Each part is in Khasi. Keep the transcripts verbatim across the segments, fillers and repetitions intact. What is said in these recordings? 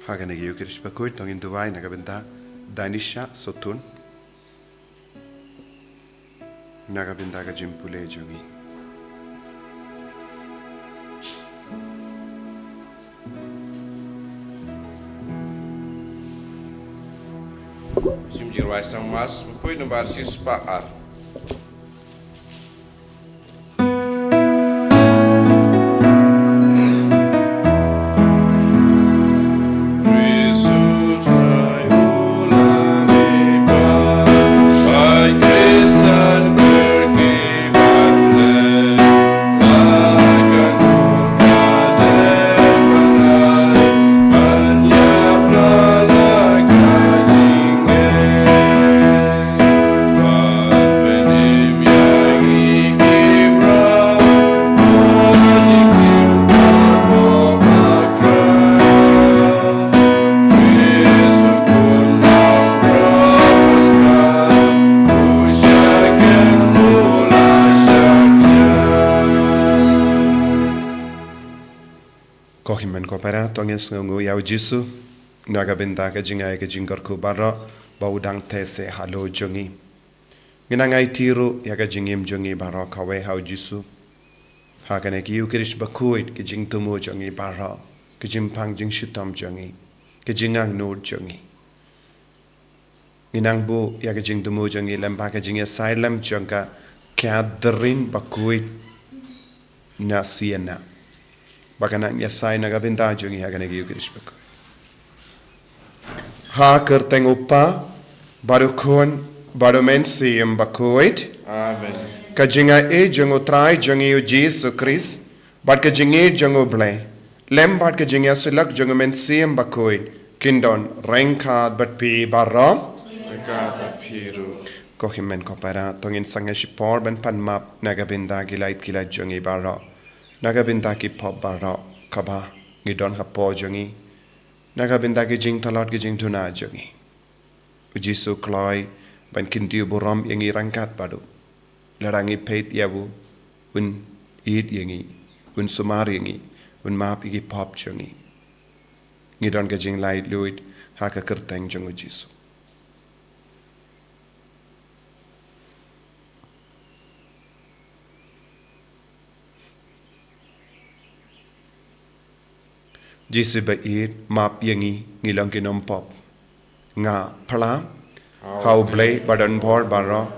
Ha kane ka Eucharist bakhuid to ngin duwai na ka bynta Danisha Sotun, na ka bynta ka jingpule jong ngi. Sim Jingrwai Sang Mass bakhuid, nambar shispah ar. Ko hynmen ko para, to ngin sngewnguh ïa u Jisu na ka bynta ka jingai ka jingkyrkhu baroh ba u dang teh seh halor jong ngi. Ngin nang aiti ruh ïa ka jingim jong ngi baroh kawei ha u Jisu. Ha kane ka Eucharist bakhuid, ka jingthmu jong ngi baroh, ka jingpang jingshitom jong ngi, ka jingangnud jong ngi. Ngin nang buh ïa ka jingthmu jong ngi lem bad ka jingïasaid lem jong ka Catherine bakhuid na Siena, ba kan nang ïasaid na ka bynta jong ngi ha kane ka Eucharist bakhuid. Ha ka kyrteng u Kpa bad u Khun bad u Mynsiem Bakhuid. Amen. Ka jingaiei jong u Trai jong ngi u Jisu Khrist, bad ka jingïeit jong u Blei, lem bad ka jingïasyllok jong u Mynsiem Bakhuid, kin don ryngkat bad phi baroh. Ryngkat bad phi ruh. Ko hynmen ko para, to ngin sangeh shipor ban pan map na ka bynta ki lait ki lait jong ngi baroh, na ka bynta ki pop baroh kaba ngi don hapoh jong ngi, na ka bynta ki jingtlot ki jingduna jong ngi. U Jisu u kloi ban kyntiew burom ïa ngi ryngkat bad u. Lada ngi peit ïa u, un ïeit ïa ngi, un sumar ïa ngi, un map ïa ki pop jong ngi. Ngi don ka jinglaitluid ha ka kyrteng jong u Jisu. Jisu ba ïeit, map ïa ngi, ngi long ki nongpop. Nga phla ha u Blei ba donbor baroh,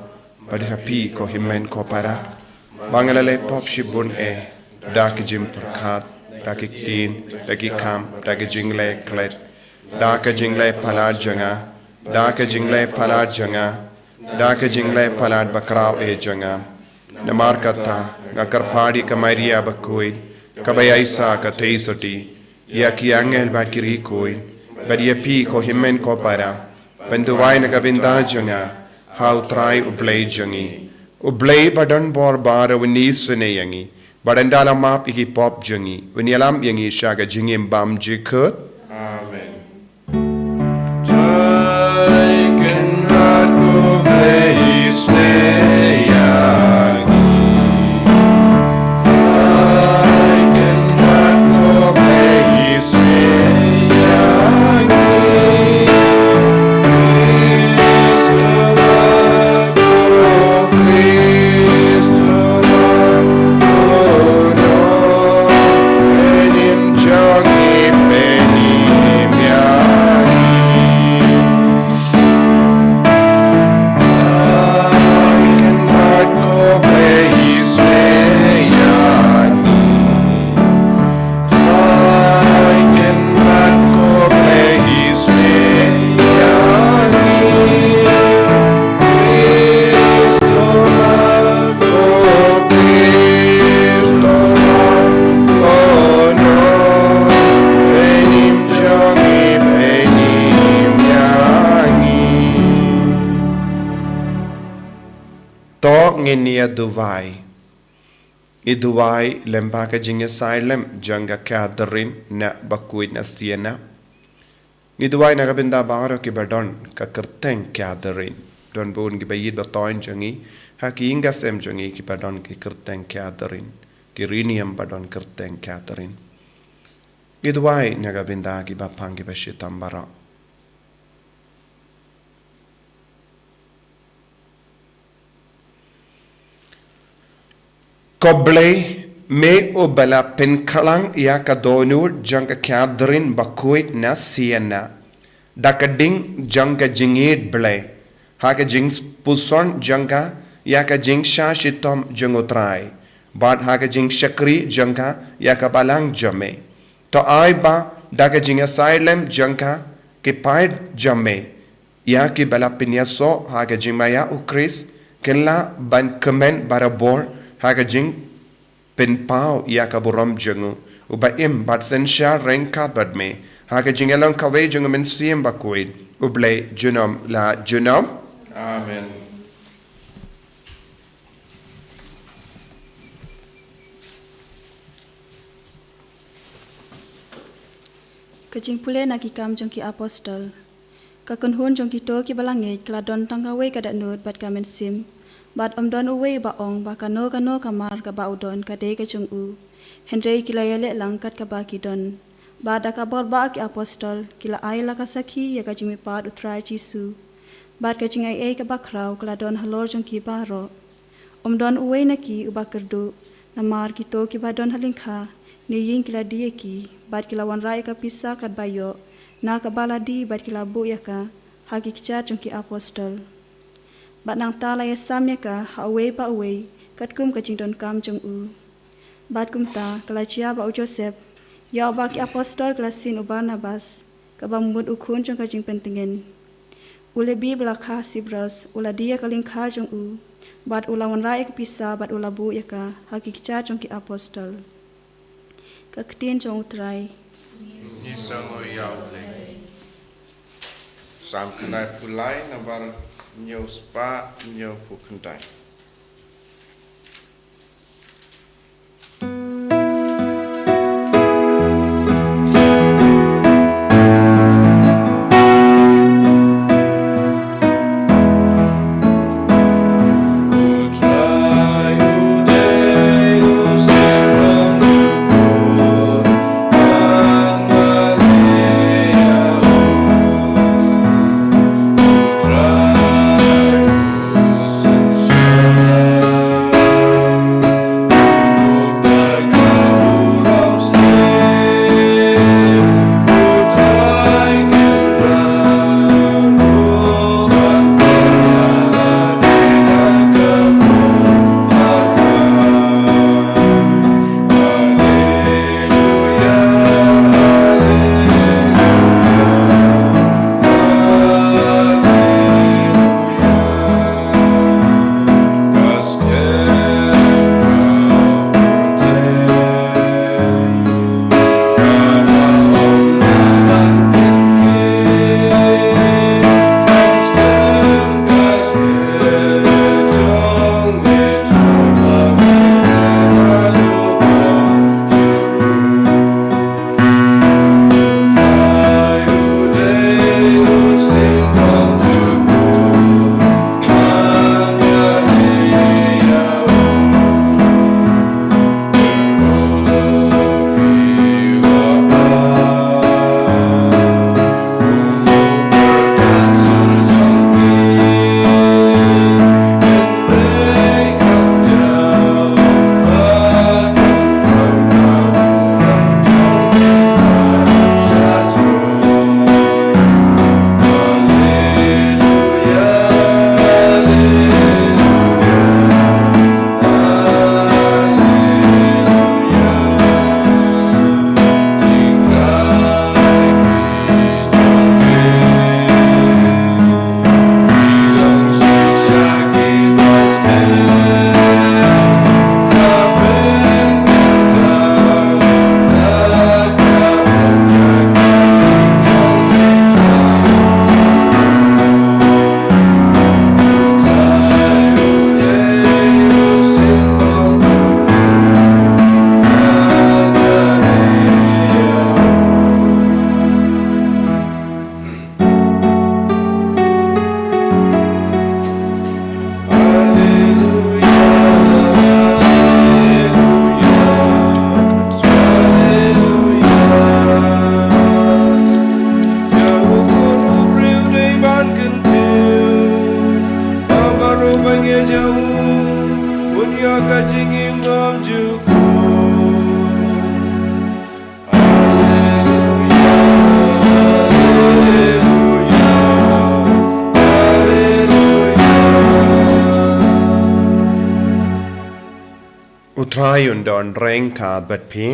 bad ha phi ko hynmen ko para, ba nga la leh pop shibun eh, da ki jingpyrkhat, da ki ktien, da ki kam, da ki jingleh klet, da ki jingleh palat jong nga, da ki jingleh palat jong nga, da ki jingleh palat bakhraw eh jong nga. Namar kata, nga kyrpad ïa ka Maria bakhuid, kaba ïaishah ka theisotti, ïa ki angel bad ki riewkhuid, bad ïa phi ko hynmen ko para, ban duwai na ka bynta jong nga ha u Trai u Blei jong ngi. U Blei ba donbor baroh un isynei ïa ngi, bad ynda la map ïa ki pop jong ngi, un ïalam ïa ngi sha ka jingim bymjukut. Amen. To ngin ïa duwai. Ngi duwai lem bad ka jingïasaid lem jong ka Catherine na bakhuid na Siena. Ngi duwai na ka bynta baroh kiba don ka kyrteng Catherine. Don bun kiba ïeit ba toiñ jong ngi ha ki ïing ki sem jong ngi kiba don ki kyrteng Catherine, ki riewniam ba don kyrteng Catherine. Ki duwai na ka bynta kiba pang kiba shitom baroh. Ko Blei, me uba la pynkhlang ïa ka dohnud jong ka Catherine bakhuid na Siena da ka ding jong ka jingïeit Blei, ha ka jingpuson jong ka ïa ka jingshah shitom jong U Trai, bad ha ka jingshakri jong ka ïa ka balang jong me. To ai ba da ka jingïasaid lem jong ka, ki paid jong me, ïa kiba la pynïasoh ha ka jingmaïa U Khrist, kin lah ban kmen barabor ha ka jingpynpaw ïa ka burom jong u, uba im bad synshar ryngkat bad me, ha ka jingïalong kawei jong U Mynsiem Bakhuid, U Blei junom la junom. Amen. Ka jingpule na Ki Kam jong ki Apostol. Ka kynhun jong kito kiba la ngeit ka la don tang kawei ka dohnud bad ka mynsiem. Bad ym don uwei uba ong ba kano kano ka mar kaba u don ka dei ka jong u. Hynrei ki la ïaleh lang kat kaba ki don. Bad da ka bor ba ki apostol ki la ai la ka sakhi ïa ka jingmihpat U Trai Jisu. Bad ka jingai ei kaba khraw ka la don halor jong ki baroh. Ym don uwei na ki uba kyrduh, namar kito kiba don ha lyngkha ne ïing ki la die ïa ki, bad ki la wanrah ïa ka pisa katba ïoh na kaba la die, bad ki la buh ïa ka ha ki kjat jong ki apostol. Bad nangta la ïasam ïa ka ha uwei pa uwei katkum ka jingdonkam jong u. Bad kumta ka la jia ba u Joseph, ïa uba ki apostol ki la sin u Barnabas, kaba mut u khun jong ka jingpyntngen. U Lebi ba la kha ha Sipros u la die ïa ka lyngkha jong u, bad u la wanrah ïa ka pisa bad u la buh ïa ka ha ki kjat jong ki apostol. Ka ktien jong U Trai. Ngi sngew ïa U Blei. Salm khyndai phew lai, nabar hynñiew spah hynñiew phew khyndai. Jong un ïa ka jingim ngam jukut. U Trai un don ryngkat bad phi.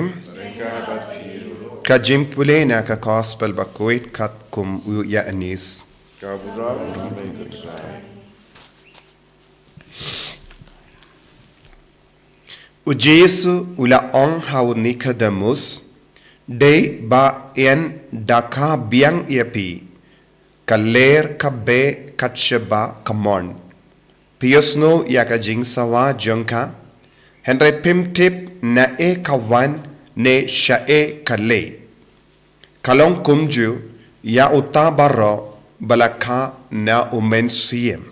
Ka jingpule na ka Gospel bakhuid katkum u Ïoannis. U Jisu u la ong ha u Nikodemus, dei ba yn da kha biang ïa phi, ka ler ka beh kat shaba ka mon. Phi ïohsngew ïa ka jingsawa jong ka, hynrei phim tip naei ka wan ne shaei ka leit. Ka long kumjuh ïa uta baroh ba la kha na u Mynsiem.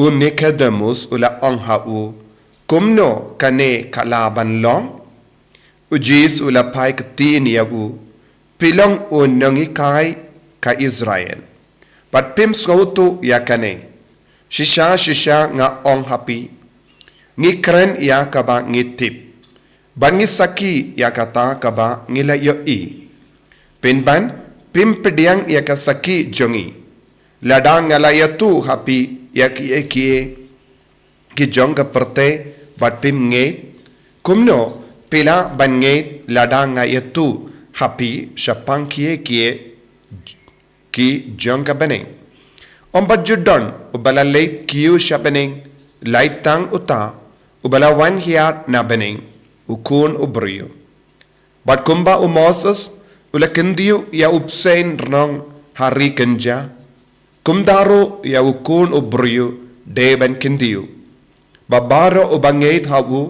U Nikodemus u la ong ha u, kumno kane ka lah ban long? U Jisu u la phai ktien ïa u, phi long u nonghikai ka Israel, bad phim sngewthuh ïa kane. Shisha shisha nga ong ha phi, ngi kren ïa kaba ngi tip, bad ngi sakhi ïa kata kaba ngi la ïohi. Pynban phim pdiang ïa ka sakhi jong ngi. Lada nga la ïathuh ha phi ïa kiei kiei ki jong ka pyrthei bad phim ngeit, kumno phi lah ban ngeit lada nga ïathuh ha phi shaphang kiei kiei ki jong ka bneng? Ym pat ju don uba la leit kiew sha bneng, lait tang uta uba la wan hiar na bneng, u Khun u briew. Bad kumba u Moses u la kyntiew ïa u bseiñ rnong ha ri kynja, kumta ruh ïa u Khun u briew dei ban kyntiew, ba baroh uba ngeit ha u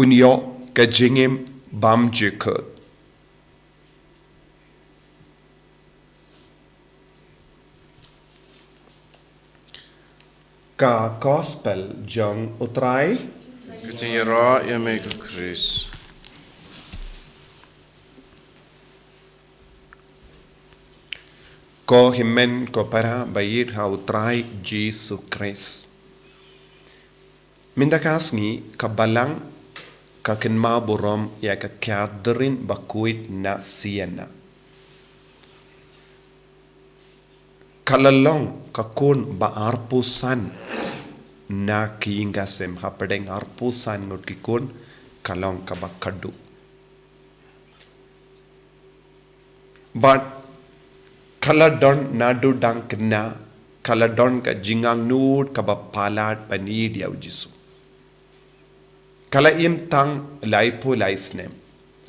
un ïoh ka jingim bymjukut. Ka Gospel jong u Trai. Ka jingïaroh ïa me ko Khrist. Ko hynmen ko para ba ïeit ha u Trai Jisu Khrist. Mynta ka sngi ka Balang ka kynmaw burom ïa ka Catherine bakhuid na Siena. Ka la long ka khun ba arphew san na ki ïing ki sem, hapdeng arphew san ngut ki khun ka long kaba khatduh. Bad ka la don naduh dang khynnah, ka la don ka jingangnud kaba palat ban ïeit ïa u Jisu. Ka la im tang laiphew lai snem.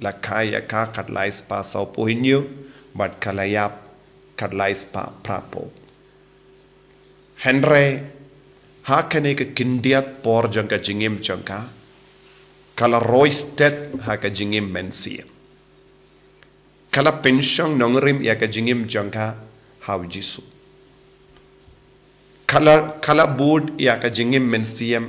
La kha ïa ka khatlai spah sawphew hynñiew, bad ka la ïap khatlai spah phraphew. Hynrei ha kane ka khyndiat por jong ka jingim jong ka, ka la roi stet ha ka jingim mynsiem. Ka la pynshong nongrim ïa ka jingim jong ka ha u Jisu. Ka la, ka la bud ïa ka jingim mynsiem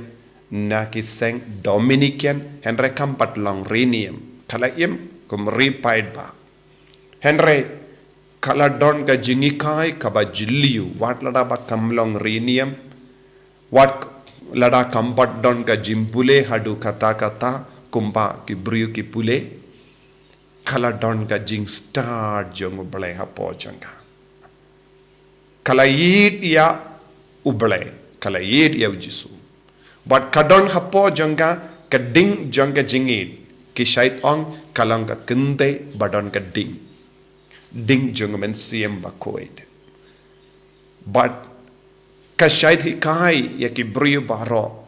na ki seng Dominican, hynrei kam pat long ri niam. Ka la im kum ri paidbah. Hynrei ka la don ka jinghikai kaba jylliew, wat lada ba kam long ri niam, wat lada kam pat don ka jingpule haduh katta katta kumba ki briew ki pule. Ka la don ka jingstad jong U Blei hapoh jong ka. Ka la ïeit ïa U Blei, ka la ïeit ïa u Jisu. Bad ka don hapoh jong ka ka ding jong ka jingïeit, ki shait ong ka long ka kynthei ba don ka ding. Ding jong u Mynsiem Bakhuid. Bad ka shait hikai ïa ki briew baroh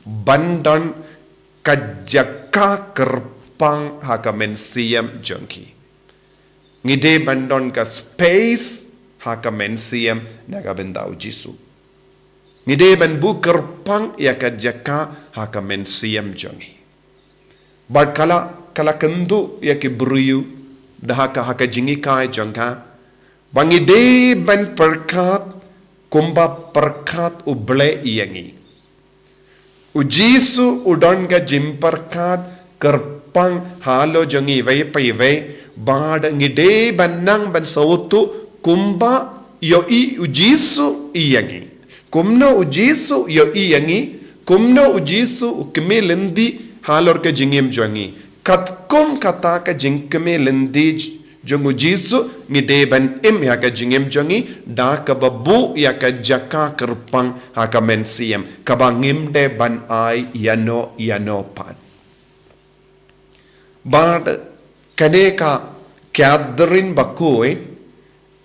ban don ka jaka kyrpang ha ka mynsiem jong ki. Ngi dei ban don ka space ha ka mynsiem na ka bynta u Jisu. Ngi dei ban buh kyrpang ïa ka jaka ha ka mynsiem jong ngi. Bad ka la, ka la kynduh ïa ki briew da ha ka, ha ka jinghikai jong ka, ba ngi dei ban pyrkhat kumba pyrkhat U Blei ïa ngi. U Jisu u don ka jingpyrkhat kyrpang halor jong ngi iwei pa iwei, bad ngi dei ban nang ban sngewthuh kumba ïohi U Jisu ïa ngi, Kumno u Jisu ïohi ïa ngi, kumno u Jisu u kmie lynti halor ka jingim jong ngi. Katkum kata ka jingkmie lynti jong u Jisu, ngi dei ban im ïa ka jingim jong ngi da kaba buh ïa ka jaka kyrpang ha ka mynsiem, kaba ngim dei ban ai ïano ïano pat. Bad kane ka Catherine bakhuid,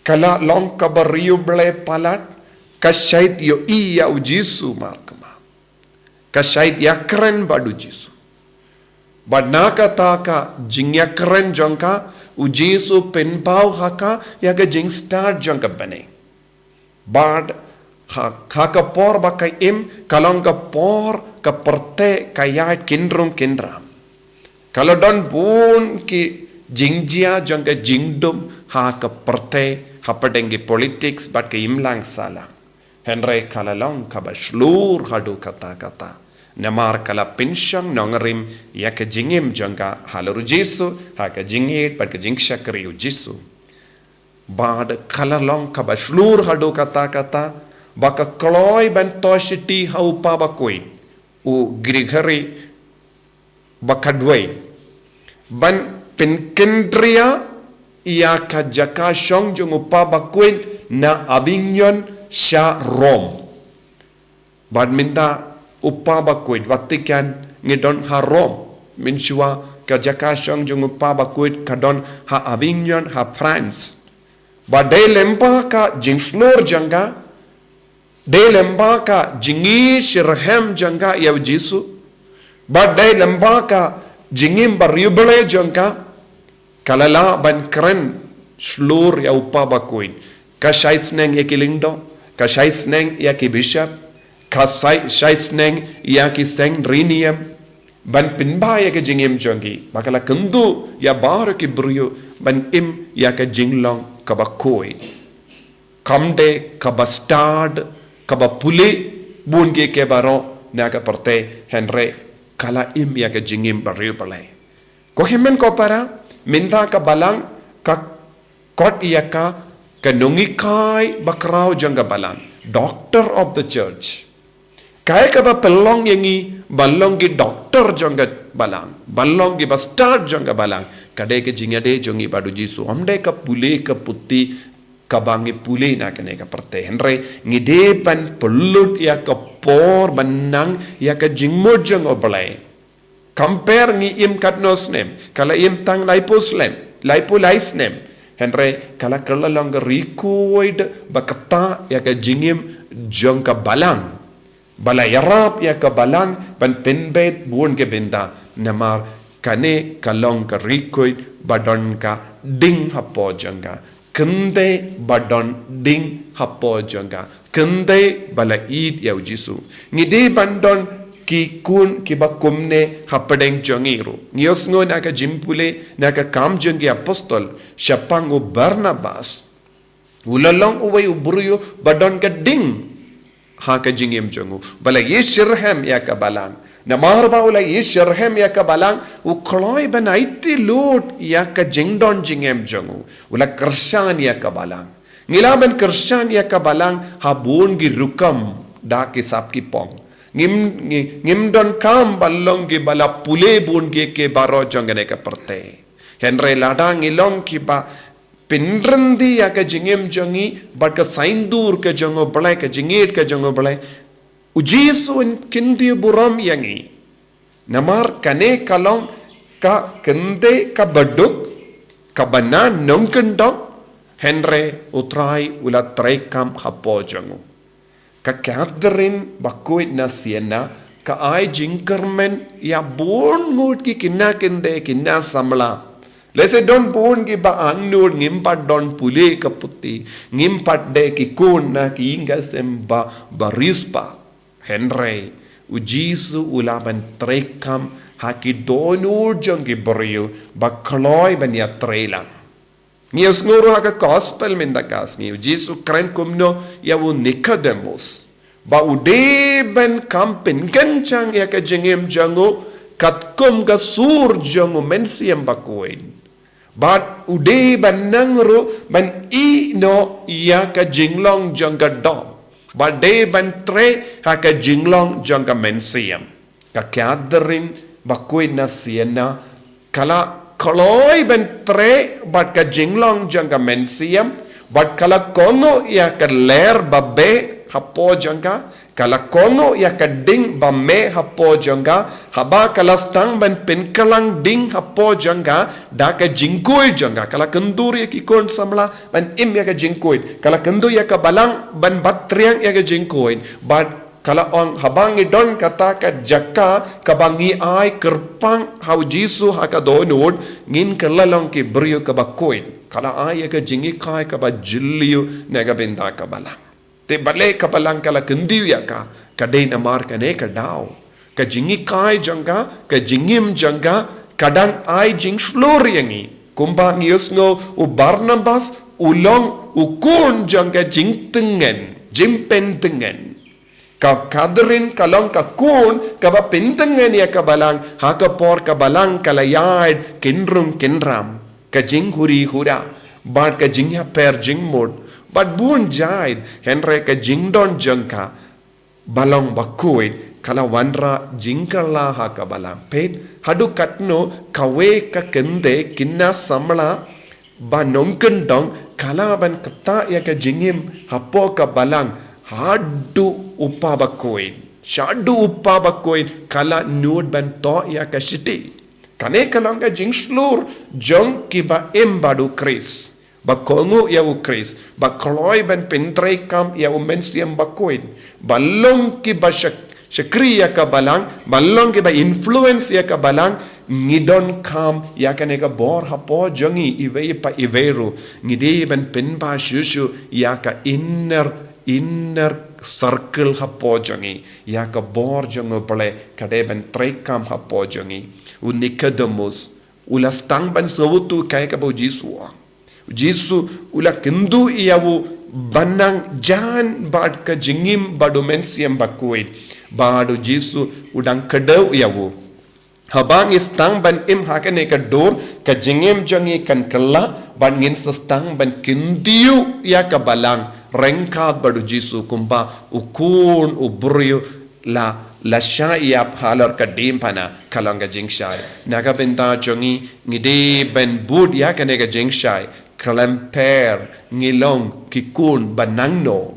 ka la long kaba riewblei palat, ka shait ïohi ïa u Jisu markhmat, ka shait ïakren bad u Jisu. Bad na kata ka jingïakren jong ka, u Jisu u pynpaw ha ka ïa ka jingstad jong ka bneng. Bad ha, ha ka por ba ka im, ka long ka por ka pyrthei ka ïaid kynrung kynram. Ka la don bun ki jingjia jong ka jingdum ha ka pyrthei, hapdeng ki politics bad ka imlang sahlang. Hynrei ka la long kaba shlur haduh katta katta, namar ka la pynshong nongrim ïa ka jingim jong ka halor u Jisu, ha ka jingïeit bad ka jingshakri u Jisu. Bad ka la long kaba shlur haduh katta katta, ba ka kloi ban thoh shithi ha u Pa bakhuid, u Gregory ba khatwei, ban pynkyndria ïa ka jaka shong jong u Pa bakhuid na Avignon sha Rome. Bad mynta u Pa bakhuid, Vatican ngi don ha Rome. Mynshuwa ka jaka shong jong u Pa bakhuid ka don ha Avignon, ha France. Bad dei lyngba ka jingshlur jong ka, dei lyngba ka jingïeit shitrhem jong ka ïa u Jisu, bad dei lyngba ka jingim ba riewblei jong ka, ka la lah ban kren shlur ïa u Pa bakhuid. Ka shai sneng ïa ki lyngdoh, ka shai sneng ïa ki bishop, ka shai, shai sneng ïa ki seng riewniam, ban pynbha ïa ka jingim jong ki, ba ka la kyntu ïa baroh ki briew ban im ïa ka jinglong kaba khuid. Kam dei kaba stad, kaba pule bun kiei kiei baroh na ka pyrthei, hynrei ka la im ïa ka jingim ba riewblei. Ko hynmen ko para, mynta ka balang ka khot ïa ka, ka nonghikai bakhraw jong ka balang, Doctor of the Church. Kaei kaba pynlong ïa ngi ban long ki doktor jong ka balang, ban long ki bastad jong ka balang? Ka dei ka jingïadei jong ngi bad u Jisu. Ym dei ka pule ka puthi kaba ngi pule na kane ka pyrthei, hynrei ngi dei ban pynlut ïa ka por ban nang ïa ka jingmut jong U Blei. Compare ngi im katno snem, ka la im tang laiphew snem, laiphew lai snem. Hynrei ka la kylla long ka ri khuid ba kata ïa ka jingim jong ka balang. Ba la ïarap ïa ka balang ban pynbeit bun ki bynta, namar kane ka long ka ri khuid ba don ka ding hapoh jong ka. Kynthei ba don ding hapoh jong ka, kynthei ba la ïeit ïa u Jisu. Ngi dei ban don ki khun kiba kumne hapdeng jong ngi ruh. Ngi ïohsngew na ka jingpule, na ka Kam jong ki Apostol, shaphang u Barnabas. U la long uwei u briew ba don ka ding ha ka jingim jong u, ba la ïeit shitrhem ïa ka balang. Namar ba u la ïeit shitrhem ïa ka balang, u kloi ban aiti lut ïa ka jingdon jingem jong u. U la kyrshan ïa ka balang. Ngi lah ban kyrshan ïa ka balang ha bun ki rukom da ki sap ki pong. Ngim, ngi, ngim donkam ban long kiba la pule bun kiei kiei baroh jong kane ka pyrthei. Hynrei lada ngi long kiba pynryndi ïa ka jingim jong ngi bad ka saiñdur ka jong U Blei, ka jingïeit ka jong U Blei, u Jisu un kyntiew burom ïa ngi. Namar kane ka long ka kynthei kaba duk, kaba na nongkyndong, hynrei U Trai u la treikam hapoh jong u. Ka Catherine bakhuid na Siena ka ai jingkyrmen ïa bun ngut ki khynnah kynthei, khynnah samla. Lehse don bun kiba angnud, ngim pat don pule ka puthi, ngim pat dei ki khun na ki ïing ki sem ba, ba riewspah. Hynrei u Jisu u lah ban treikam ha ki dohnud jong ki briew ba kloi ban ïatreilang. Ngi ïohsngew ruh ha ka Gospel mynta ka sngi, u Jisu u kren kumno ïa u Nicodemus, ba u dei ban kham pynkynjang ïa ka jingim jong u katkum ka sur jong u Mynsiem Bakhuid. Bad u dei ban nang ruh ban ïehnoh ïa ka jinglong jong ka doh. Ba dei ban trei ha ka jinglong jong ka mynsiem. Ka Catherine bakhuid na Siena ka la kloi ban trei bad ka jinglong jong ka mynsiem, bad ka la kohnguh ïa ka ler ba beh hapoh jong ka, ka la kohnguh ïa ka ding ba meh hapoh jong ka, haba ka la sdang ban pynkylla ding hapoh jong ka da ka jingkhuid jong ka. Ka la kyndur ïa ki khun samla ban im ïa ka jingkhuid. Ka la kyndur ïa ka balang ban bat triang ïa ka jingkhuid. Bad ka la ong, haba ngi don kata ka jaka kaba ngi ai kyrpang ha u Jisu ha ka dohnud, ngin kylla long ki briew kiba khuid. Ka la ai ïa ka jinghikai kaba jylliew na ka bynta ka balang. Te balei ka balang ka la kyndit ïa ka? Ka dei namar kane ka daw. Ka jinghikai jong ka, ka jingim jong ka, ka dang ai jingshlur ïa ngi. Kumba ngi ïohsngew u Barnabas u long u khun jong ka jingtngen, jingpyntngen. Ka Catherine ka long ka khun kaba pyntngen ïa ka balang, ha ka por ka balang ka la ïaid kynrung kynram. Ka jinghuri hura, bad ka jingïapher jingmut, bad bun jait, hynrei ka jingdon jong ka ba long bakhuid ka la wanrah jingkylla ha ka balang. Peit, haduh katno kawei ka kynthei khynnah samla ba nongkyndong ka lah ban ktah ïa ka jingim hapoh ka balang haduh u kpa bakhuid. Shaduh u kpa bakhuid ka la nud ban thoh ïa ka shithi. Kane ka long ka jingshlur jong kiba im bad u Khrist, ba kohnguh ïa u Khrist, ba kloi ban pyntreikam ïa u Mynsiem Bakhuid, ba long kiba shak-, shakri ïa ka balang, ba long kiba influence ïa ka balang. Ngi donkam ïa kane ka bor hapoh jong ngi iwei pa iwei ruh. Ngi dei ban pynbha shuh shuh ïa ka inner, inner circle hapoh jong ngi. Ïa ka bor jong U Blei ka dei ban treikam hapoh jong ngi. U Nicodemus u la sdang ban sngewthuh kaei kaba u Jisu u ong. U Jisu u la kynduh ïa u ban nang jan bad ka jingim bad u Mynsiem Bakhuid. Bad u Jisu u dang kdew ïa u. Haba ngi sdang ban im ha kane ka dur, ka jingim jong ngi kan kylla, bad ngin sa sdang ban kyntiew ïa ka balang ryngkat bad u Jisu kumba u Khun u briew la, la shah ïap halor ka diengphna. Ka long ka jingshai. Na ka bynta jong ngi, ngi dei ban bud ïa kane ka jingshai. Khlem pher ngi long ki khun ba nangno,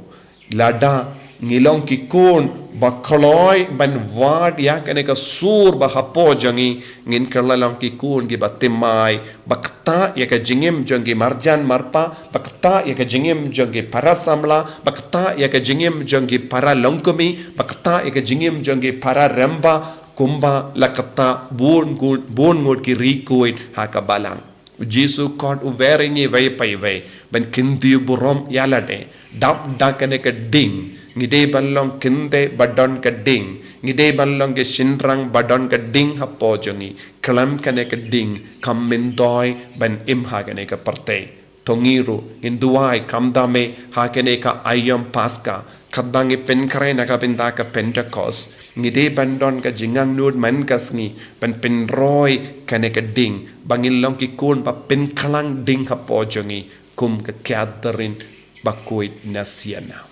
lada ngi long ki khun ba kloi ban wad ïa kane ka sur ba hapoh jong ngi, ngin kylla long ki khun kiba thymmai, ba ktah ïa ka jingim jong ki marjan marpa, ba ktah ïa ka jingim jong ki para samla, ba ktah ïa ka jingim jong ki para longkmie, ba ktah ïa ka jingim jong ki para rangbah, kumba la ktah bun ngut, bun ngut ki riewkhuid ha ka balang. U Jisu u khot u wer ïa ngi iwei pa iwei ban kyntiew burom ïa lade. Dap da kane ka ding, ngi dei ban long kynthei ba don ka ding. Ngi dei ban long ki shynrang ba don ka ding hapoh jong ngi. Khlem kane ka ding kam myntoi ban im ha kane ka pyrthei. To ngi ruh ngin duwai, khamtam eh ha kane ka aïom Paskha, kaba ngi pynkhreh na ka bynta ka Pentekost, ngi dei ban don ka jingangnud man ka sngi ban pynroi kane ka ding, ba ngin long ki khun ba pynkylla ding hapoh jong ngi, kum ka Catherine bakhuid na Siena.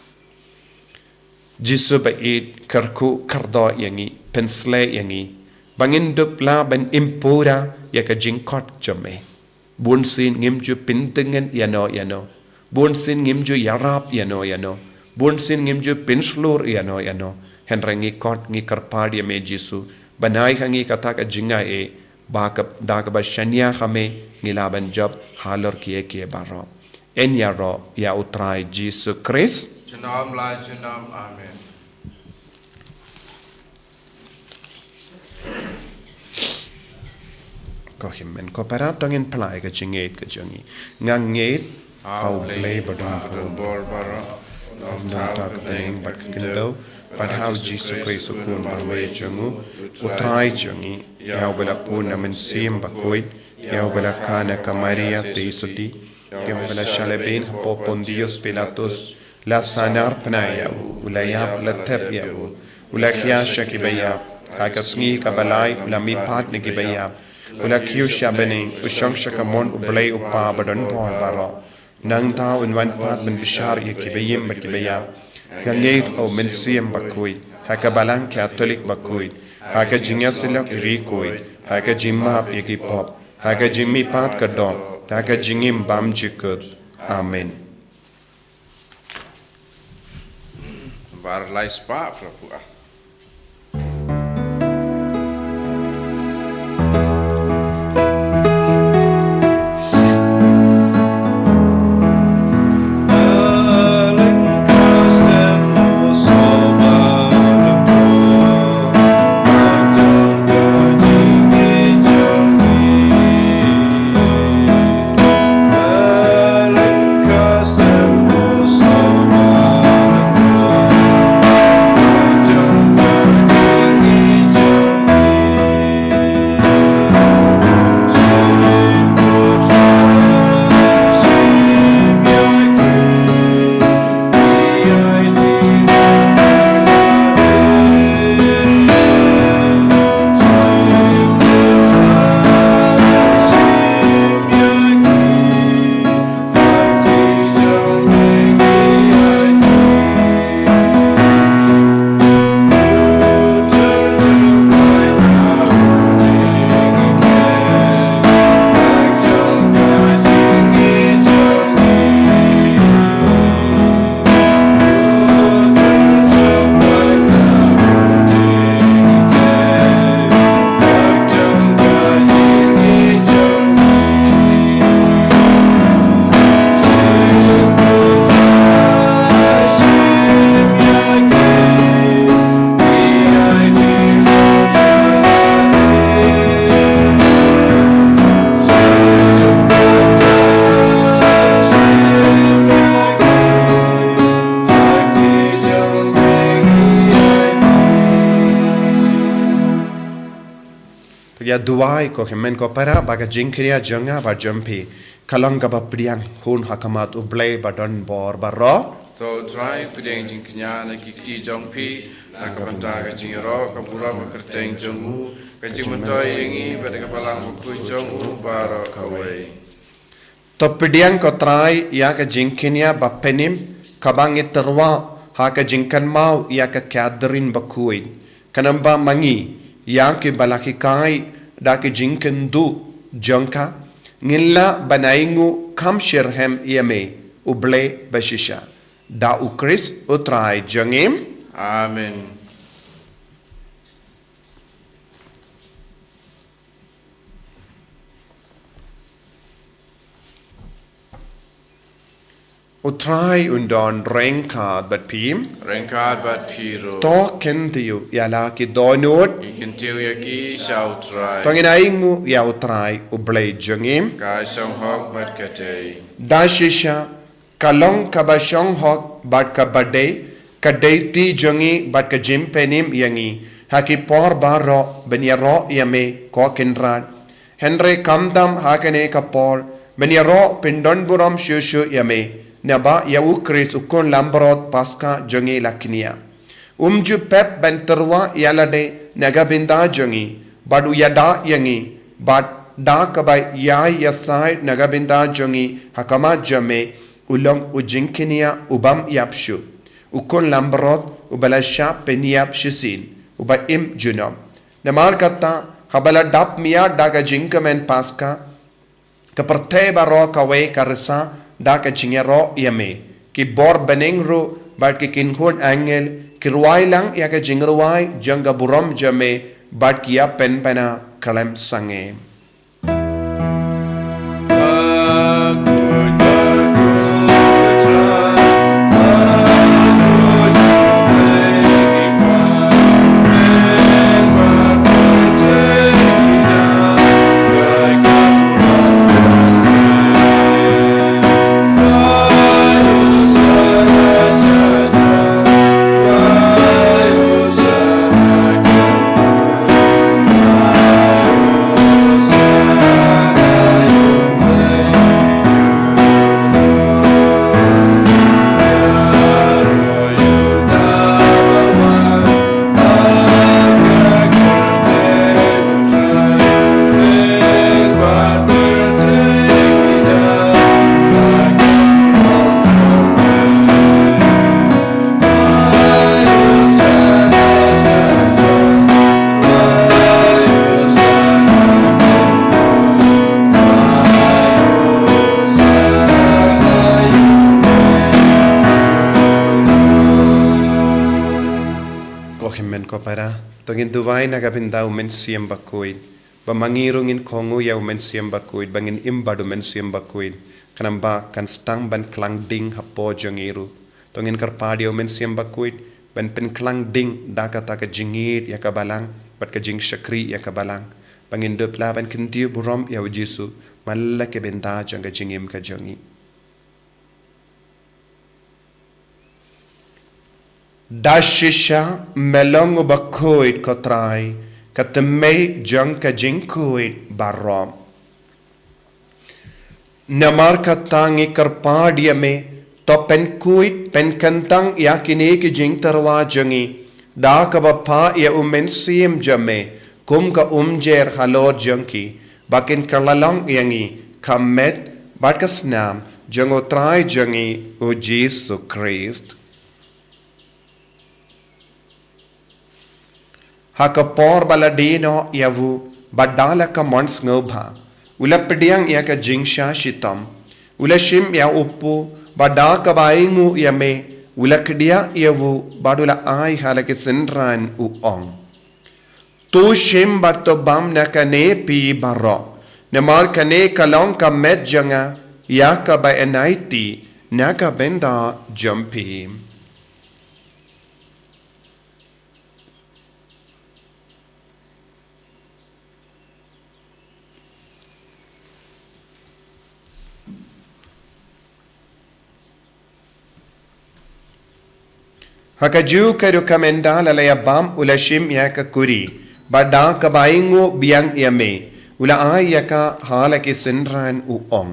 Jisu ba ïeit, kyrkhu kyrdoh ïa ngi, pynshlei ïa ngi ba ngin dup lah ban im pura ïa ka jingkhot jong me. Bunsien ngim ju pyntngen ïano ïano. Bunsien ngim ju ïarap ïano ïano. Bunsien ngim ju pynshlur ïano ïano. Hynrei ngi khot, ngi kyrpad ïa me Jisu, ban ai ha ngi kata ka jingaiei, ba ka, da kaba shaniah ha me ngi lah ban jop halor kiei kiei baroh. Yn ïaroh ïa U Trai Jisu Khrist. Junom la junom. Amen. Ko hynmen ko para, to ngin pyllait ka jingngeit ka jong ngi. Nga ngeit ha U Blei badonbor baroh, U Nongthaw ka bneng bad ka khyndew, bad ha U Jisu Khrist U Khun bariewspah jong U Trai jong ngi, ïa uba la pun na Mynsiem Bakhuid, ïa uba la kha na ka Maria Theisotti, ïa uba la shah lehbeiñ hapoh Pontius Pilatus, la sahnarphna ïa U, U la ïap, la thep ïa U, U la khia sha kiba ïap, ha ka sngi kaba lai U la mihpat na kiba ïap, U la kiew sha bneng, U shong sha kamon U Blei U Kpa badonbor baroh. Nangta Un wan pat ban bishar ïa kiba im bad kiba ïap. Nga ngeit ha u Mynsiem Bakhuid, ha ka Balang Katholik bakhuid, ha ka jingïasyllok ïa ki riewkhuid, ha ka jingmap ïa ki pop, ha ka jingmihpat ka doh, ha ka jingim bymjukut. Amen. Bar lai spah phraphew ah. To ïa duwai ko hynmen ko para ba ka jingkñia jong nga bad jong phi ka long kaba pdiang hun ha khmat U Blei ba don bor baroh. To Trai, pdiang jingkñia na ki kti jong phi na ka bynta ka jingïaroh ka burom ka kyrteng jong u, ka jingmyntoi ïa ngi bad ka Balang bakhuid jong u baroh kawei. To pdiang ko Trai ïa ka jingkñia ba pynim kaba ngi tyrwa ha ka jingkynmaw ïa ka Catherine bakhuid. Khnang ba ma ngi ïa kiba la hikai da ka jingkynduh jong ka ngin lah ban ainguh kham shitrhem ïa me U Blei bashisha. Da U Khrist U Trai jong ngi. Amen. U Trai un don ryngkat bad phi. Ryngkat bad phi ruh. To kyntiew ïa la ki dohnud. Ngi kyntiew ïa ki sha U Trai. To ngin ainguh ïa U Trai U Blei jong ngi. Ka shong hok bad ka dei. Da shisha ka long kaba shong hok bad kaba dei, ka dei ti jong ngi bad ka jingpynim ïa ngi ha ki por baroh ban ïaroh ïa me ko Kynrad. Hynrei khamtam ha kane ka por ban ïaroh pyndonburom shuh shuh ïa me, naba ïa U Khrist U Khun Langbrot Paskha jong ngi la kñia. Um ju pep ban tyrwa ïa lade na ka bynta jong ngi bad u ïada ïa ngi, bad da kaba ïai ïasaid na ka bynta jong ngi ha khmat jong me, u long u jingkñia u bym ïap shuh, U Khun Langbrot uba la shah pynïap shisien, uba im junom. Namar kata, haba la dap miat da ka jingkmen Paskha, ka pyrthei baroh kawei ka risa da ka jingïaroh ïa me. Ki bor bneng ruh bad ki kynhun angel ki rwai lang ïa ka jingrwai jong ka burom jong me bad ki ïa pynbna khlem sangeh. Ko hynmen ko para, to ngin duwai na ka bynta u Mynsiem Bakhuid. Ba ma ngi ruh ngin kohnguh ïa u Mynsiem Bakhuid, ba ngin im bad u Mynsiem Bakhuid. Khnang ba kan sdang ban khlad ding hapoh jong ngi ruh. To ngin kyrpad ïa u Mynsiem Bakhuid ban pynkhlad ding da kata ka jingïeit ïa ka balang bad ka jingshakri ïa ka balang. Ba ngin dup lah ban kyntiew burom ïa u Jisu man la ka bynta jong ka jingim ka jong ngi. Da shisha me long u bakhuid ko Trai, ka tymmen jong ka jingkhuid baroh. Namar kata ngi kyrpad ïa me, to pynkhuid pynkyntang ïa kine ki jingtyrwa jong ngi da kaba phah ïa u Mynsiem jong me kum ka umjer halor jong ki, ba kin kylla long ïa ngi ka met bad ka snam jong u Trai jong ngi u Jisu Khrist. Ha ka por ba la die noh ïa u, bad da la ka mon sngewbha, u la pdiang ïa ka jingshah shitom. U la shim ïa u pu, bad da kaba ainguh ïa me, u la kdiah ïa u, bad u la ai ha la ki synran, u ong: To shim bad to bam na kane phi baroh, namar kane ka long ka met jong nga ïa kaba yn aiti na ka bynta jong phi. Ha kajuh ka rukom ynda la la ïa bam, u la shim ïa ka kuri, bad da kaba ainguh biang ïa me, u la ai ïa ka ha la ki synran, u ong: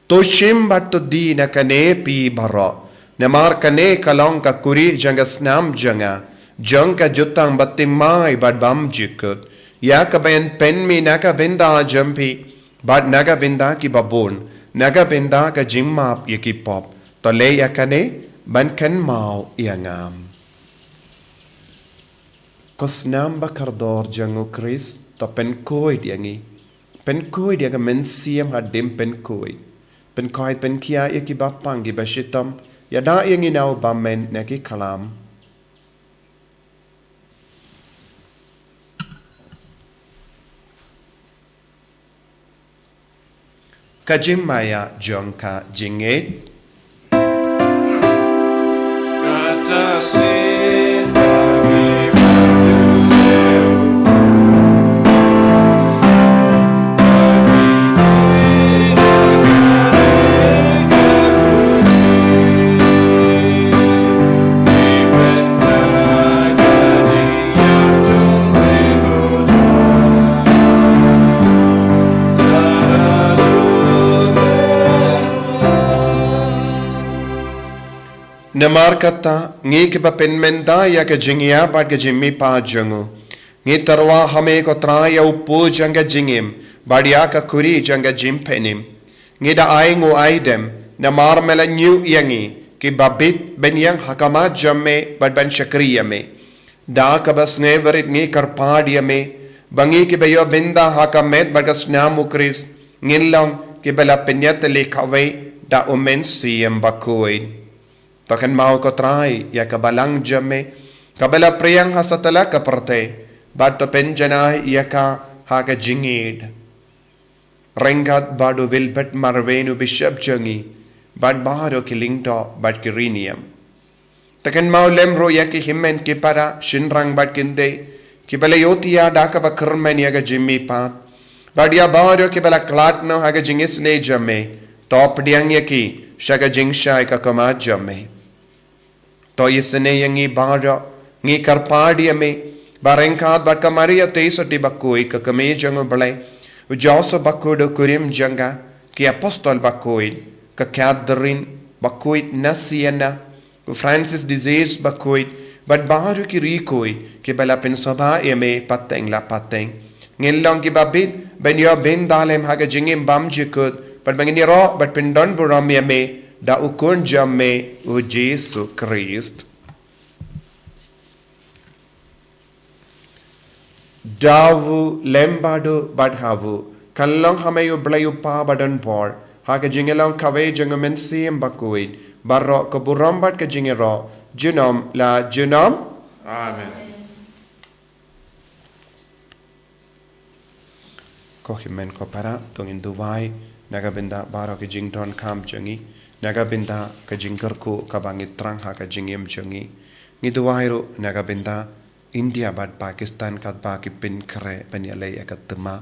To shim bad to die na kane phi baroh, namar kane ka long ka kuri jong ka snam jong nga, jong ka jutang bathymmai bad bymjukut, ïa kaba yn pynmih na ka bynta jong phi bad na ka bynta ki babun, na ka bynta ka jingmap ïa ki pop. To leh ïa kane ban kynmaw ïa nga. Ko snam ba kordor jong u Khrist, to pynkhuid ïa ngi. Pynkhuid ïa ka mynsiem hadien pynkhuid. Pynkhuid pynkhia ïa ki bapang ki bashitom, ïada ïa ngi na u bymman na ki khlam. Ka jingmaïa jong ka jingngeit. Namar kata, ngi kiba pynmynta ïa ka jingïap bad ka jingmihpat jong u, ngi tyrwa ha me ko Trai ïa u pu jong ka jingim, bad ïa ka kuri jong ka jingpynim. Ngi da ainguh aidem, namar me la ñiuh ïa ngi, kiba bit ban ïeng ha khmat jong me, bad ban shakri ïa me. Da kaba sngewrit ngi kyrpad ïa me, ba ngi kiba ïoh bynta ha ka met bad ka snam u Khrist, ngin long kiba la pynïatylli kawei da u Mynsiem Bakhuid. To kynmaw ko Trai ïa ka balang jong me, kaba la pyrshang ha satlak ka pyrthei, bad to pynjanai ïa ka ha ka jingïeit. Ryngkat bad u Wilbert Marwein u bishop jong ngi, bad baroh ki lyngdoh bad ki riewniam. To kynmaw lem ruh ïa ki hynmen ki para, shynrang bad kynthei, kiba la ïohthiah da kaba kyrmen ïa ka jingmihpat. Bad ïa baroh kiba la khlad noh ha ka jingisynei jong me, to pdiang ïa ki sha ka jingshai ka khmat jong me. To isynei ïa ngi baroh, ngi kyrpad ïa me, ba ryngkat bad ka Maria Theisotti bakhuid ka kmie jong u Blei, u Joseph bakhuid u kurim jong ka, ki apostol bakhuid, ka Catherine bakhuid na Siena, u Francis de Sales bakhuid, bad baroh ki riewkhuid, kiba la pynsngewbha ïa me pateng la pateng. Ngin long kiba bit ban ïoh bynta lem ha ka jingim bymjukut, bad ba ngin ïaroh bad pyndonburom ïa me, da u Khun jong me u Jisu Khrist. Da u lem bad u bad ha u, kan long ha me u Blei u Kpa badonbor, ha ka jingïalong kawei jong u Mynsiem Bakhuid, baroh ka burom bad ka jingïaroh, junom la junom. Amen. Ko hynmen ko para, to ngin duwai na ka bynta baroh ki jingdonkam jong ngi, na ka bynta ka jingkyrkhu kaba ngi thrang ha ka jingim jong ngi. Ngi duwai ruh na ka bynta India bad Pakistan katba ki pynkhreh ban ïaleh ïa ka thma.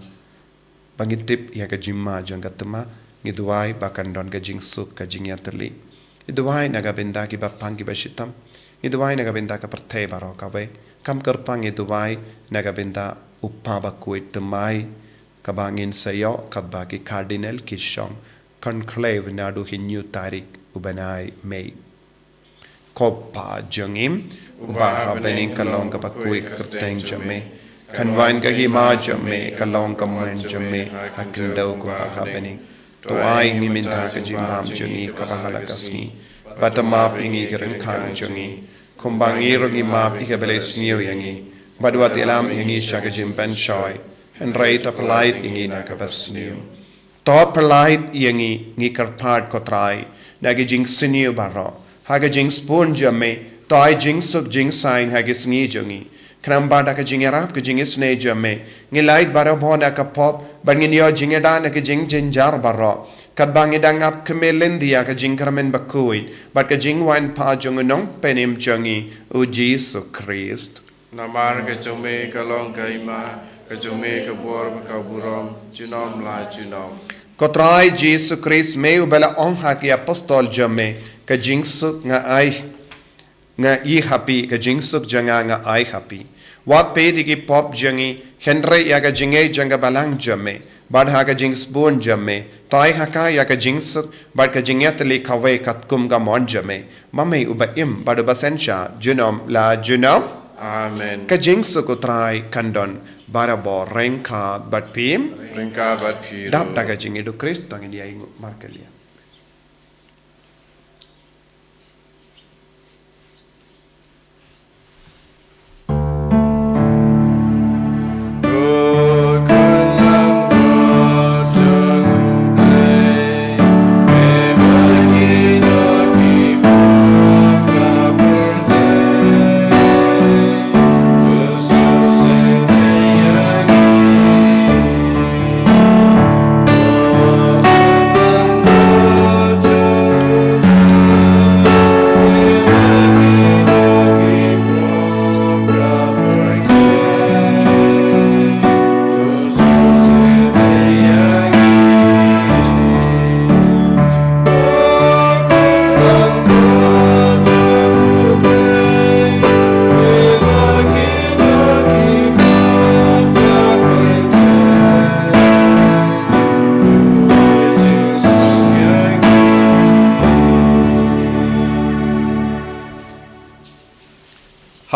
Ba ngi tip ïa ka jingma jong ka thma, ngi duwai ba kan don ka jingsuk ka jingïatylli. Ngi duwai na ka bynta kiba pang kiba shitom. Ngi duwai na ka bynta ka pyrthei baroh kawei. Kam kyrpang ngi duwai na ka bynta u Papa bakhuid thymmai, kaba ngin sa ïoh katba ki Cardinal ki shong conclave naduh hynñiew tarik u bnai Mei. Ko Pa jong ngi uba ha bneng, ka long kaba khuid ka kyrteng jong me. Kan wan ka hima jong me, ka long ka mon jong me ha khyndew kumba ha bneng. To ai ngi mynta ka jingbam jong ngi kaba ha la ka sngi. Bad to map ïa ngi ki ryngkang jong ngi, kumba ngi ruh ngi map ïa kiba leh sniew ïa ngi. Bad wat ïalam ïa ngi sha ka jingpynshoi, hynrei to pyllait ïa ngi na kaba sniew. To pyllait ïa ngi, ngi kyrpad ko Trai, na ki jingsniew baroh. Ha ka jingsbun jong me, to ai jingsuk jingsaiñ ha ki sngi jong ngi. Khnang ba da ka jingïarap ka jingisynei jong me, ngin lait barabor na ka pop, bad ngin ïoh jingïada na ki jingjynjar baroh. Katba ngi dang ap khmih lynti ïa ka jingkyrmen bakhuid bad ka jingwan pat jong u Nongpynim jong ngi, u Jisu Khrist. Namar ka jong me ka long ka hima, ka jong me ka bor bad ka burom, junom la junom. Ko Trai Jisu Khrist, me uba la ong ha ki apostol jong me, ka jingsuk nga ai, nga ai ha phi, ka jingsuk jong nga nga ai ha phi. Wat peit ïa ki pop jong ngi, hynrei ïa ka jingngeit jong ka balang jong me. Bad ha ka jingsbun jong me, to ai ha ka ïa ka jingsuk bad ka jingïatylli kawei katkum ka mon jong me. Ma me uba im bad uba synshar, junom la junom. Amen. Ka jingsuk u Trai kan don barabor ryngkat bad phi. Ryngkat bad phi ruh. Dap da ka jingïeit u Khrist, to ngin ïainguh markylliang.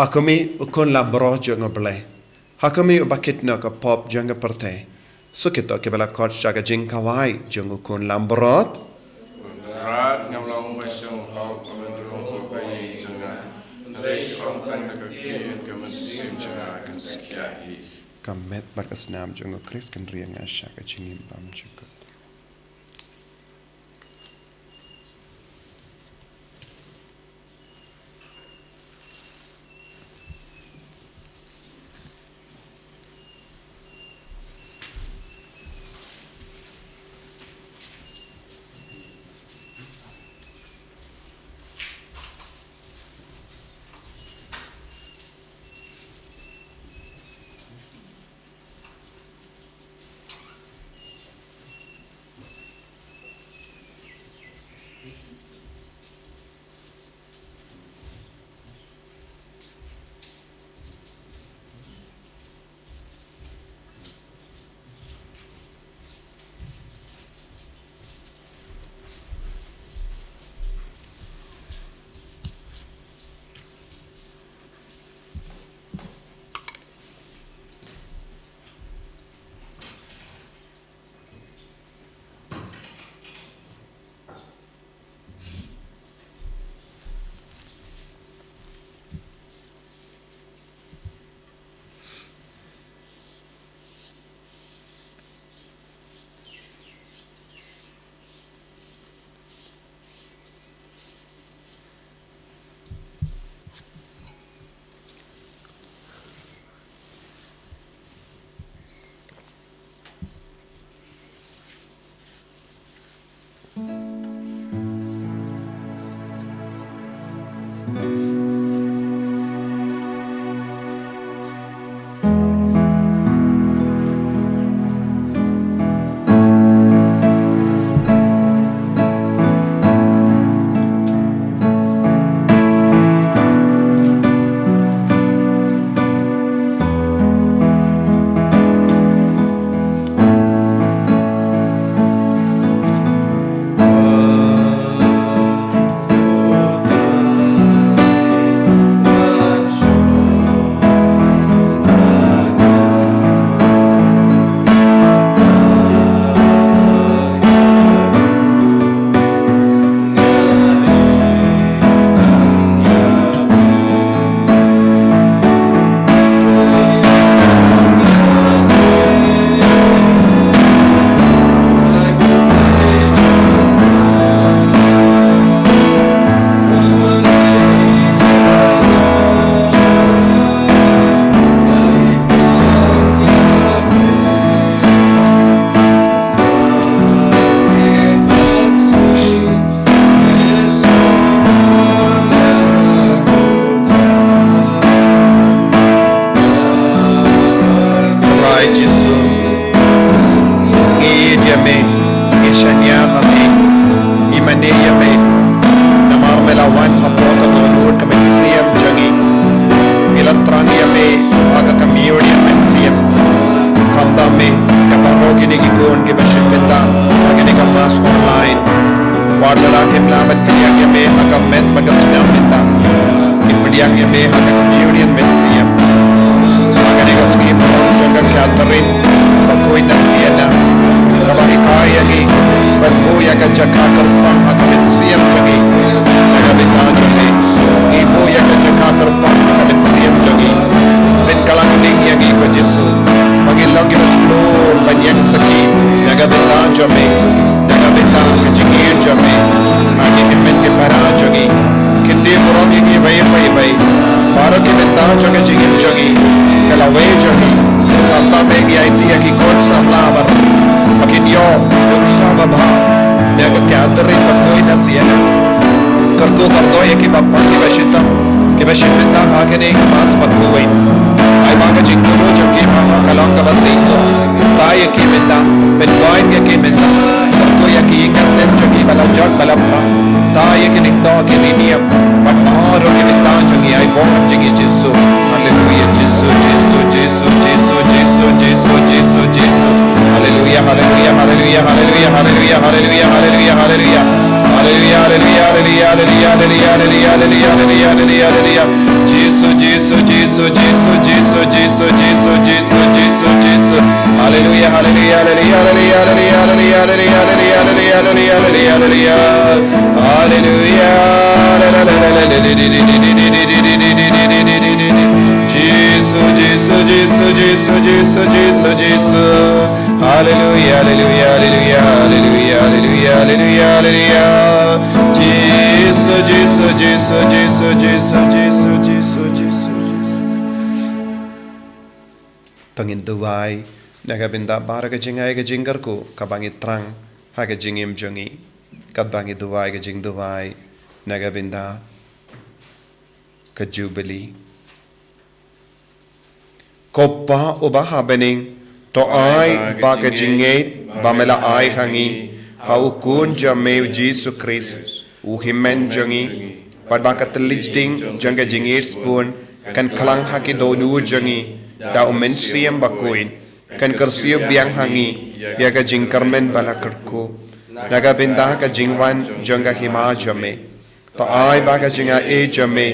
Ha khmih, u Khun Lambrot jong U Blei. Ha khmih, uba khitnah ka pop jong ka pyrthei. Sngewthuh kiba la khot sha ka jingkhawai jong u Khun Lambrot. Trai, ngam long ba shong hok, ba men rung ko ba ïeit jong nga. Hynrei shong tang da ka ktien, ka mynsiem jong nga kan sa khia hi. Ka met bad ka snam jong u Khrist kan ri ïa nga sha ka jingim bymjukut. Ïa ngi me ha ka communion mynsiem. Ha kane ka sngi pynlong jong ka Catherine bakhuid na Siena, kaba hikai ïa ngi ban buh ïa ka jaka kyrpang ha ka mynsiem jong ngi na ka bynta jong me. Ngi buh ïa ka jaka kyrpang ha ka mynsiem jong ngi. Pynkylla ïa ngi ko Jisu, ba ngin long kiba shlur ban ïeng sakhi na ka bynta jong me, na ka bynta ka jingim jong me ha ki hynmen ki para jong ngi. Kyntiew burom ïa ngi iwei pa iwei. Baroh ki bynta jong ka jingim jong ngi, ka lawei jong ngi. Kata me ngi aiti ïa ki khun samla baroh ba kin ïoh nuksa babha na ka Catherine bakhuid na Siena. Kyrkhu kyrdoh ïa kiba pang kiba shitom, kiba shim bynta ha kane ka Mass bakhuid. Ai ba ka jingthmu jong ki ba ka long kaba shisha. Thaw ïa ki mynta, pynkoit ïa ki mynta. Kyrkhu ïa ki ïing ki sem jong ki ba la jot ba la pra. Thaw ïa ki lyngdoh ki riewniam bad baroh ki bynta jong ngi, ai bor jong ngi Jisu. Haleluia Jisu, Jisu, Jisu, Jisu, Jisu, Jisu, Jisu. Haleluia, haleluia, haleluia, haleluia, haleluia, haleluia, haleluia, haleluia. Haleluia, haleluia, haleluia, haleluia, haleluia, haleluia, haleluia, haleluia, haleluia. Jisu, Jisu, Jisu, Jisu, Jisu, Jisu, Jisu, Jisu, Jisu. Haleluia, haleluia, haleluia, haleluia, haleluia, haleluia, haleluia, haleluia, haleluia, haleluia. Haleluia. Jisu, Jisu, Jisu, Jisu, Jisu, Jisu, Jisu. Haleluia, haleluia, haleluia, haleluia, haleluia, haleluia, haleluia. Jisu, Jisu, Jisu, Jisu, Jisu, Jisu, Jisu, Jisu, Jisu. To ngin duwai na ka bynta baroh ka jingai ka jingkyrkhu kaba ngi thrang ha ka jingim jong ngi. Katba ngi duwai ka jingduwai na ka bynta ka Jubili. Ko Pa uba ha bneng, to ai ba ka jingngeit ba me la ai ha ngi ha u Khun jong me u Jisu Khrist, u Hynmen jong ngi, bad ba ka thylliej ding jong ka jingngeit sbun kan khlang ha ki dohnud jong ngi da u Mynsiem Bakhuid, kan kyrsiew biang ha ngi ïa ka jingkyrmen ba la kyrkhu na ka bynta ka jingwan jong ka Hima jong me. To ai ba ka jingaiei jong me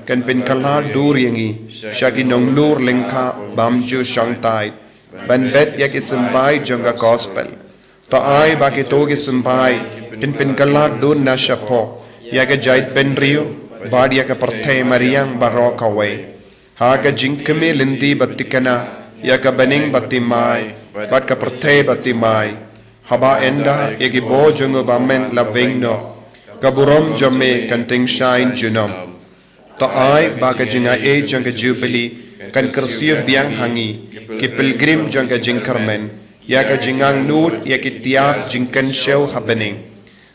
kan pynkylla dur ïa ngi sha ki nonglur lyngkha bymjukshongthait ban bet ïa ki symbai jong ka Gospel. To ai ba kito ki symbai kin pynkylla dur na shapoh ïa ka jaitbynriew bad ïa ka pyrthei mariang baroh kawei, ha ka jingkmie lynti ba thikna ïa ka bneng ba thymmai bad ka pyrthei ba thymmai. Haba ynda ïa ki bor jong u Bymman la weng noh, ka burom jong me kan tyngshaiñ junom. To ai ba ka jingaiei jong ka Jubili kan kyrsiew biang ha ngi, ki pilgrim jong ka jingkyrmen, ïa ka jingangnud ïa ki tiar jingkynshew ha bneng.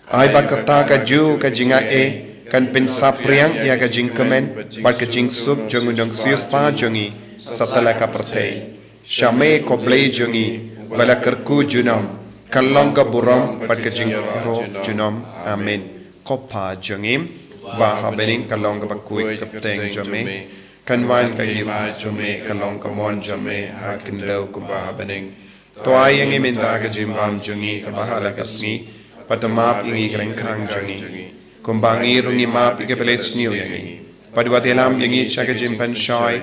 Ai ba kata kajuh ka jingaiei kan pynsaphriang ïa ka jingkmen bad ka jingsuk jong u nongsiewspah jong ngi satlak ka pyrthei. Sha me ko Blei jong ngi ba la kyrkhu junom, kan long ka burom bad ka jingïarap junom. Amen. Ko Pa jong ngi ba ha bneng, kan long kaba khuid ka kyrteng jong me, kan wan ka hima jong me, kan long ka mon jong me ha khyndew kumba ha bneng. To ai ïa ngi mynta ka jingbam jong ngi kaba ha la ka sngi, bad to map ïa ngi ki ryngkang jong ngi, kumba ngi ruh ngi map ïa kiba leh sniew ïa ngi. Bad wat ïalam ïa ngi sha ka jingpynshoi,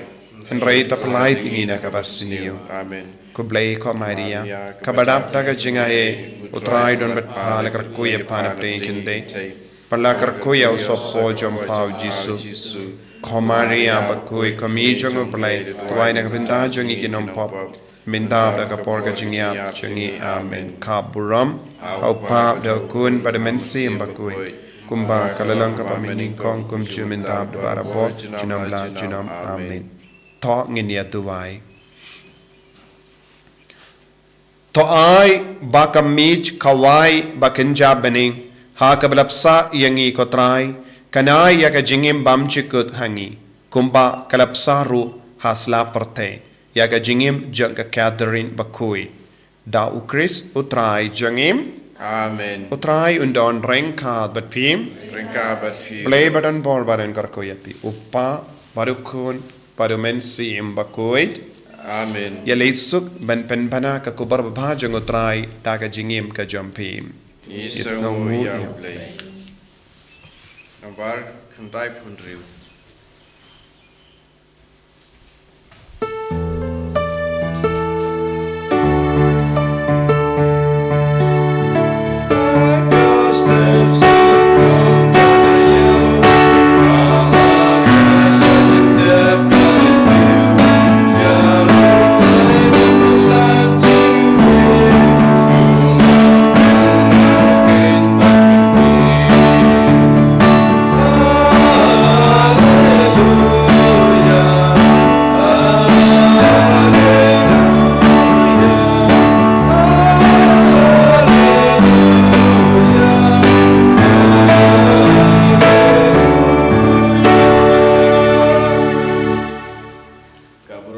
hynrei to pyllait ïa ngi na kaba sniew. Amen. Ko Blei, ko Maria kaba dap da ka jingaiei, u Trai u don bad pha. La kyrkhu ïa pha na pdeng ki khyndai, bad la kyrkhu ïa u sohpor jong pha u Jisu. Ko Maria bakhuid, ko Mei jong u Blei, to duwai na ka bynta jong ngi ki nongpop, mynta bad ha ka por ka jingïap jong ngi. Amen. Ka burom ha u Pa, da u Khun bad u Mynsiem Bakhuid, kumba ka la long kaba mynnyngkong, kumjuh mynta bad barabor, junom la junom. Amen. To ngin ïa duwai. To ai ba ka miej khawai ba kynja bneng ha kaba la bsa ïa ngi, ko Trai, kan ai ïa ka jingim bymjukut ha ngi, kumba ka la bsa ruh ha sla pyrthei ïa ka jingim jong ka Catherine bakhuid. Da u Khrist u Trai jong ngi. Amen. U Trai un don ryngkat bad phi. Ryngkat bad phi. Blei ba don bor ba don kyrkhu ïa phi, u Pa bad u Khun bad u Mynsiem Bakhuid. Amen. Ïa leit suk ban pynbna ka khubor babha jong u Trai da ka jingim ka jong phi. Ngi sngewnguh ïa u Blei. Nambar khyndai phew hynriew.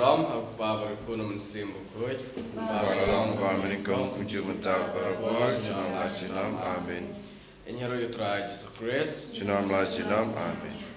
Ram ha u Kpa bad u Khun bad u Mynsiem Bakhuid. Ba la long, ba mynnyngkong, kumjuh mynta, barabor, junom la junom. Amen. Ïa ngi ruh ïa u Trai Jisu Khrist. Junom la junom. Amen.